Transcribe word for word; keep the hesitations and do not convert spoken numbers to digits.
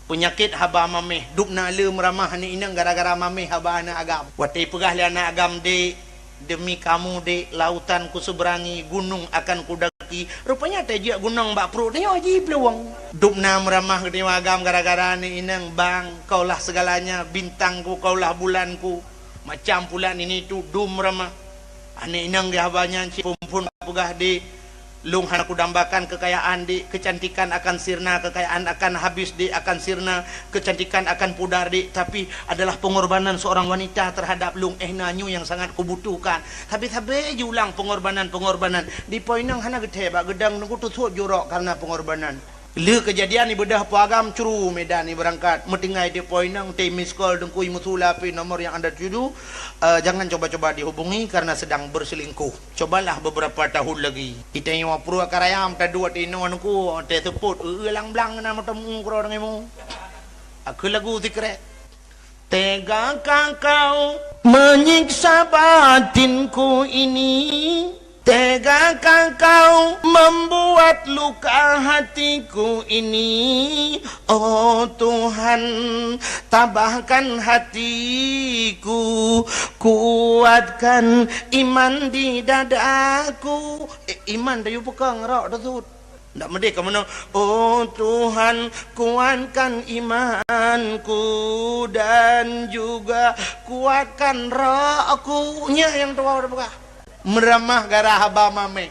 Peunyakét haba maméh, dub na le meuramah aneuk inong gara-gara maméh haba aneuk agam. Watée peugah lé aneuk agam, "Dek, demi kamu, Dek, lautan kuseberangi, gunung akan kudaki." Rupanya tajak gunong bak pruet nyoe ji peuluwang. Dub na meuramah geutanyoe agam gara-gara aneuk inong, "Bang, kaulah segalanya, bintangku, kaulah bulanku." Macam pula nini tu dum ramah. Aneuk inong di haba nyan cit phon-phon peugah, "Dek, lôn hana kudambakan kekayaan, Dek. Kecantikan akan sirna, kekayaan akan habis, Dek, akan sirna, kecantikan akan pudar, Dek. Tapi adalah pengorbanan seorang wanita terhadap lôn, eh, na nyoe yang sangat kubutuhkan." Tapi sabe jiulang pengorbanan-pengorbanan. Di po inong hana geuthée bak geudong, teungku teusot jurok karena pengorbanan. Le keujadian ibeudôh po agam cru Medan ibeurangkat. Meutinggai di po inong, tei miss call teungku imeusula pih nomor yang anda tuju. Eh, jangan coba-coba dihubungi karena sedang berselingkuh. Cobalah beberapa tahun lagi. Itanyoe pruet karayam taduek di inoe teungku, tei seupôt, eu, eu, lang blang na meuteumé keudroe deungon mu. Aku lagu secret. Tegakah kau menyiksa batinku ini? Tegakah kau membuat luka hatiku ini? Oh Tuhan, tabahkan hatiku, kuatkan iman di dadaku. Eh, iman dayuh peukong rok teusut. Ndak meudeh ka meunoe, "Oh Tuhan, kuatkan imanku dan juga kuatkan rohku." Nyan nyang tuha udah peugah. Meuramah gara haba maméh.